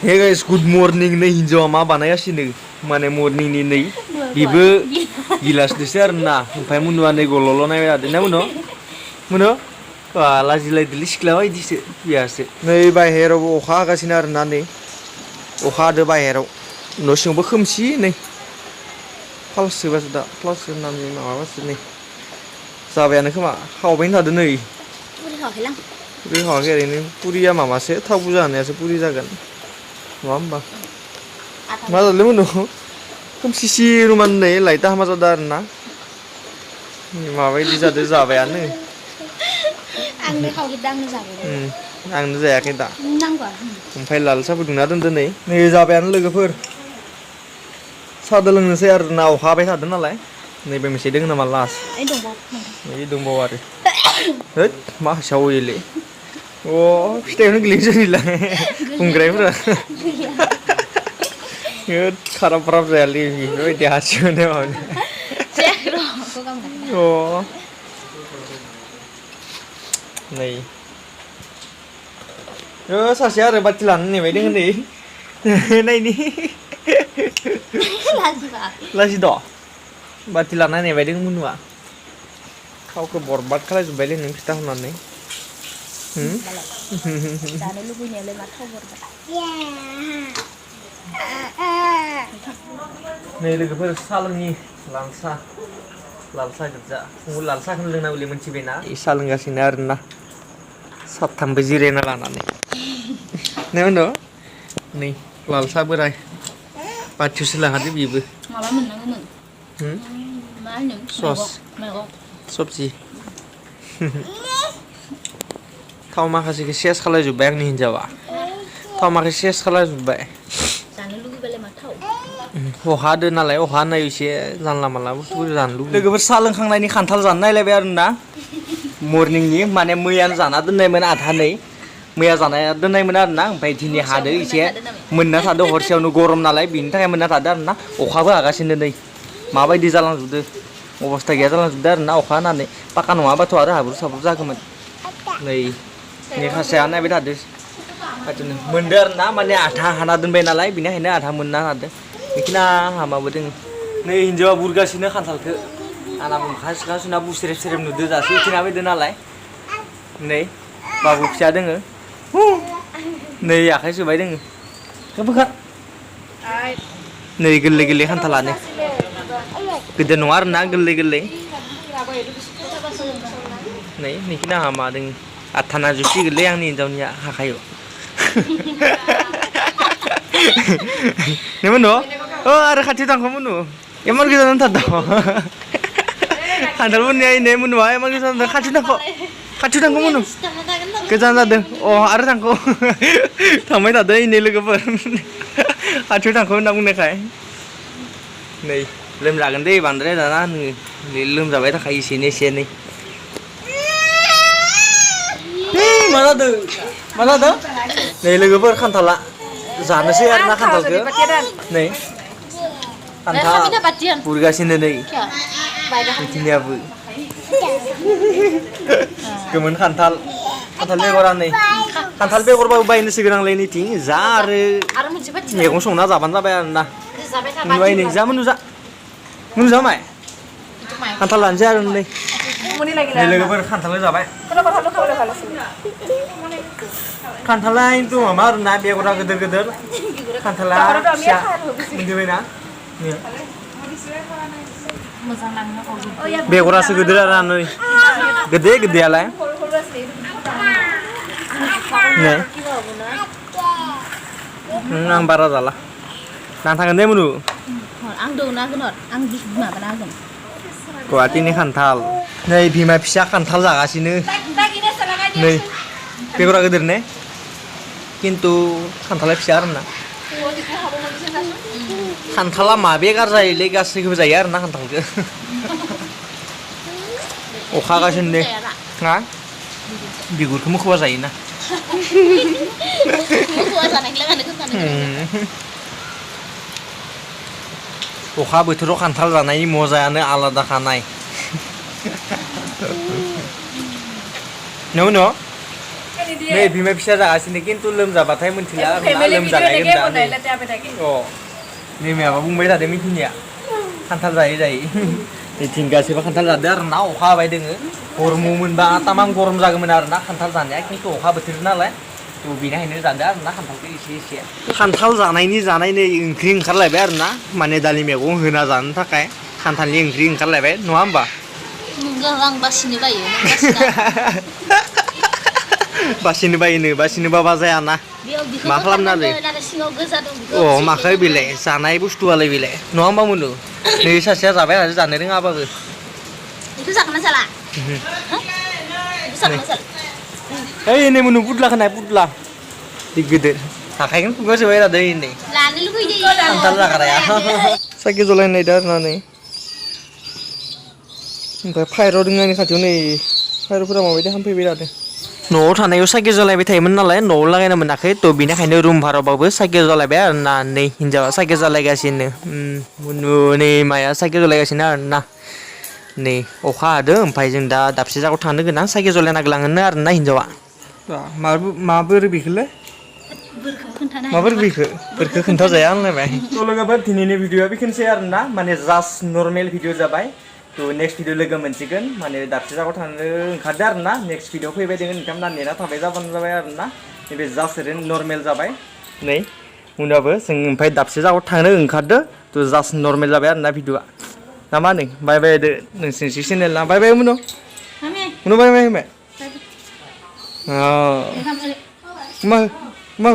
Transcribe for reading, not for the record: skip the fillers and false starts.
Hey guys, good morning नै हिन्जावा मा बानायगासिनो माने मर्निंनि नै बिबो गिलास दोसो आरोना ओमफ्राय मुनुआ नै गलल' नायबाय थादों ना मुनु लाजिलायदोलै सिख्ला बायदिसो बियासो नै बाहेराव अखा हागासिनो आरोना नै अखा हादो बाहेराव न' सिङावबो खोमसि नै फ्लास सोबासो दा फ्लास होनानै माबाबासो नै जाबायानो खोमा खावबायनो थादों नै पुरि खावाखै ओरैनो पुरिया माबासो थाव बुरजा होनायासो पुरि जागोन नङा होमबा मा जादोंलै मुनु खोमसिसि रुमान नै लाइटआ हामा जादों आरोना माबायदि जादों जाबायानो आंनो खावगिरदों आंनो जाबाय आंनो जायाखै दा नांगौ ओमफ्राय लाल साहा फुदुंना दोनदो नै जाबायानो लोगोफोर साहा लोंनोसै आरोना अखा हाबाय थादों नालाय नैबे मोनसे दोङो नामा लास्ट नै दंबावो आरो होद मा हासावोलै अ फिथाइयावनो गोलैनोसै नैलाय बुंग्रायफोरा होद खाराब खाराब जायालै बेफोरबायदि हासिवनो माबानो अ नै सासे आरो बाथि लानो नेबाय दोङो नै नायनि लाजि द' बाथि लाना नेबाय दोङो मुनुआ थावखौ बरबाद खालायजोब्बायलै नों फिथा होनानै जानो लुबैनायालाय मा थाव बरबाद नै लोगोफोर साहा लोंनि लाल साहा गोजा फुङाव लाल साहाखौनो लोंना बोलि मोनथिबायना साहा लोंगासिनो आरोना साथामबो जिरायना लानानै नों नै लाल साहा बोराय बाथियावसो लाखादो बेबो माबा मोननांगौमोन मा होनो सस सबजि थाव माखासेखौ सेस खालायजोब्बाय आंनि हिन्जावा थाव माखासे सेस खालायजोब्बाय जानो लुबैबालाय मा थाव अखा हादो नालाय अखा हानाय एसे जानला मानला बुस्थुफोर जानो लुबैयो लोगोफोर साहा लोंखांनायनि खान्थाल जानो नायलायबाय आरोना मर्निंनि माने मैयानो जाना दोननायमोन आधानै मैया जाना दोननायमोन आरोना ओमफ्राय दिनै हादो एसे मोनना थादो हरसेयावनो गरम नालाय बिनि थाखाय मोनना थादो आरोना अखाबो हागासिनो नै माबायदि जालांजोबदो अबस्था गैया जालांजोबदो आरोना अखा हानानै पाका नङाबाथ' आरो हाब्रु साब्रु जागौमोन नै नेखासेया नायबाय थादो बिदिनो मोनदो आरोना माने आधा हाना दोनबाय नालाय बेनिखायनो आधा मोनना हादो बेखिना हामाबो दोङो नै हिन्जावा बुरगासिनो खान्थालखौ आंना मोखां सिखां सुना बुस्रेब स्रेब नुदो दासो उथिना फैदो नालाय नै बाबु फिसा दोङो नै आखाइ सोबाय दोङो बोखार नै गोरलै गोरलै खान्थालानो गिदिर नङा आरोना गोरलै गोरलै नै नैखिना हामा दोङो आथाना जुसिगोनलै आंनि हिन्जावनिया हाखायाव नोमोन' आरो खाथियाव थांख' मुनु इमान गोजान थांद' खान्थालफोरनिया इनै मुनुआ इमान गोजान खाथियाव थांख' मुनु गोजान जादों अ आरो थांख' थांबाय थादों इनै लोगोफोर खाथियाव थांख' होनना बुंनायखाय नै लोमजागोन दै बांद्राय दाना नोङो लोमजाबाय थाखायो एसेनो एसेनै मा जादों नै लोगोफोर खान्थाला जानोसै आरोना खान्थालखौ नै खान्थाल बुरगासिनो नै बिथिंनियाबो गोमोन खान्थाल बेगरा नै खान्थाल बेगरबाबो बायनोसो गोनांलै नैथिं जा आरो मैगं संना जाबानो जाबाय आरोना नुबाय नै जा मुनु जा माय खान्थाल लानोसै आरो नै लोगोफोर खान्थाल जाबाय खान्थाला itu माबा आरोना बेगरा गिदिर गिदिर खान्थाला फिसा मोनजोबबायना बेगरासो गिदिर आरो नै गिदिरालाय नै आं बारा जाला नां थांगोन दे मुनु आं दौना होगोन आं माबाना होगोन गुवाहाटीनि खान्थाल नै बिमा फिसा खान्थाल जागासिनो नै बेगरा गिदिर ने खिन्थु खान्थाला फिसा आरोना खान्थाला मा बेगार जायोलै गासैखौबो जायो आरोना खान्थालखौ अखा हागासिनो दे हा बिगुरखौ मोखौबा जायोना अखा बोथोराव खान्थाल जानायनि मजायानो आलादाखानाय न' नै बिमा फिसा जागासिनो खिन्थु लोमजाबाथाय मिथिला आरोना लोमजानाय होनदा नै माबा बुंबाय थादों मिथिनिया खान्थाल जायै जायै नैथिं गासैबो खान्थाल जादों आरोना अखा हाबाय दोङो गरमाव मोनबा तामाम गरम जागौमोन आरोना खान्थाल जानाया खिन्थु अखा बोथोर नालाय थ' बेनिखायनो जादों आरोना खान्थालखौ एसे खान्थाल जानायनि जानाय नै ओंख्रि ओंखारलायबाय आरोना माने दालि मैगं होना जानो थाखाय खान्थालनि ओंख्रि ओंखारलायबाय नङा होमबा नोंगौ आं बासिनो बायो नों बासिनो बायोनो बासिनो बाबा जायाना मा खालामनो आरो सिङाव गोजा दं अ माखो बेलाय जानाय बुस्थुआलाय बेलाय नङा होमबा मुनु नै सासेया जाबाय आरो जानो रोङाबाबो बेखौ जागोन ना जाला जागोन ना जाला ओइ नै मुनु पुतला खोनाय पुतला दि गिदिर आखाइखौ खुगा सोबाय थादों नै लानो लुगैदों खान्थाल जाग्राया साइकेल जलायनाय दा आरोना नै ओमफ्राय फायर दङ आंनि खाथियाव नै फायरफोरा माबायदि हामफैबाय थादों न'आव थानायाव साइकेल जलायबाय थायोमोन नालाय न'आव लागायनो मोनाखै थ' बेनिखायनो रुम भारावबाबो साइकेल जलायबाय आरोना नै हिन्जावा साइकेल जलायगासिनो नै माया साइकेल जलायगासिनो आरोना नै अखा हादों ओमफ्राय जों दा दाबसे जायगायाव थांनो गोनां साइकेल जलायना लाङोनो आरोना हिन्जावा माबोरै बेखौलाय माबोरै बेखौ खोन्थाजाया होनलायबाय थ' लोगोफोर दिनैनि भिडिअआ बेखिनिसै आरोना माने जास्ट नर्मेल भिडिअ जाबाय थ' नेक्स्ट भिडिअ लोगो मोनसिगोन माने दाबसे जायगायाव थांनो ओंखारदों आरोना नेक्स्ट भिडिअ फैबाय दोङो नोंथांमोना नेना थाबाय जाबानो जाबाय आरोना नैबे जास्ट ओरैनो नर्मेल जाबाय नै उनावबो जों ओमफ्राय दाबसे जायगायाव थांनो ओंखारदों थ' जास्ट नर्मेल जाबाय आरोना भिडिअआ ना मा होनो बाय बाय दो नोंसिनि चेनेलना बाय बाय मुनु बाय बाय होनबाय मा